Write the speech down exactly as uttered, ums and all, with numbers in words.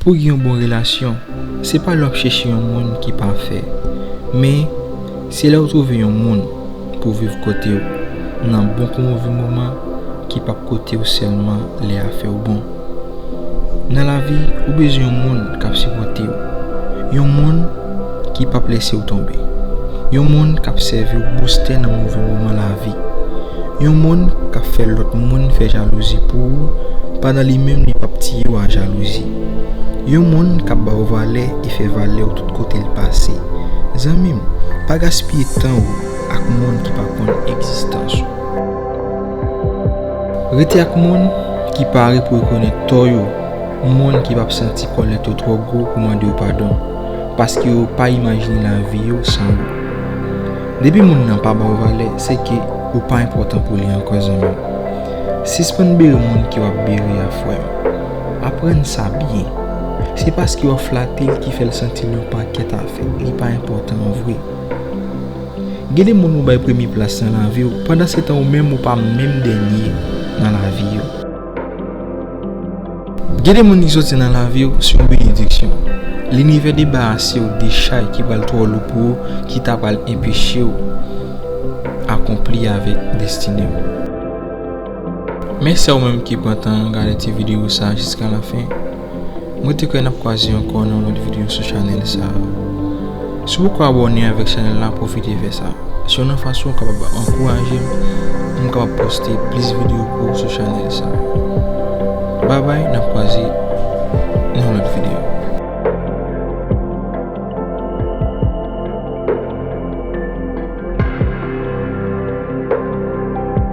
Pou gen yon bon relasyon, se pa lè w ap chèche yon moun ki pafè, men se lè w twouve yon moun pou viv kote w nan bon kou move moman, ki p ap kote w sèlman lè afè w bon. Nan lavi, ou bezwen yon moun k ap sipòte w, yon moun ki p ap lese w tonbe, yon moun k ap sèvi w boustè nan move moman lavi, yon moun k ap fè lòt moun fè jalouzi pou ou, pandan li menm li p ap tiye w a jalouzi, yon moun k ap ba w valè e fè valè w tout kote l pase. Zanmi m, pa gaspiye tan ou ak moun ki pa konn egzistans ou. Rete ak moun ki pare pou rekonèt tò yo, moun ki p ap santi kòlèt ou twò gwo pou mande w padon, paske yo pa imajine lavi yo san ou. Depi moun nan pa ba w valè, se ke ou pa enpòtan pou li ankò, zanmi m. Sispann bere moun ke w ap bere a, frè m. Aprann sa byen. Se paske w ap flate l ki fè l santi l yon pakèt afè. Li pa enpòtan vre. Gen de moun ou bay premye plas nan lavi w, pandan se tan ou menm ou pa menm dènye nan lavi yo. Gen de moun ki soti nan lavi w se yon benediksyon. Linivè debarase w de chay ki pral twò lou pou ou, ki ta pral enpeche w akonpli avèk destine w. Mèsi a ou menm ki pran tan gade ti videyo sa a jiska lafen. Mwen te kwè n ap kwaze ankò nan yon lòt videyo sou chanèl sa a. Si w poko abòne avèk chanèl la, pwofite fè sa. Se youn nan fason w kapab ankouraje m pou m kapab poste plis videyo pou ou sou chanèl sa a. Babay, n ap kwaze nan yon lòt videyo.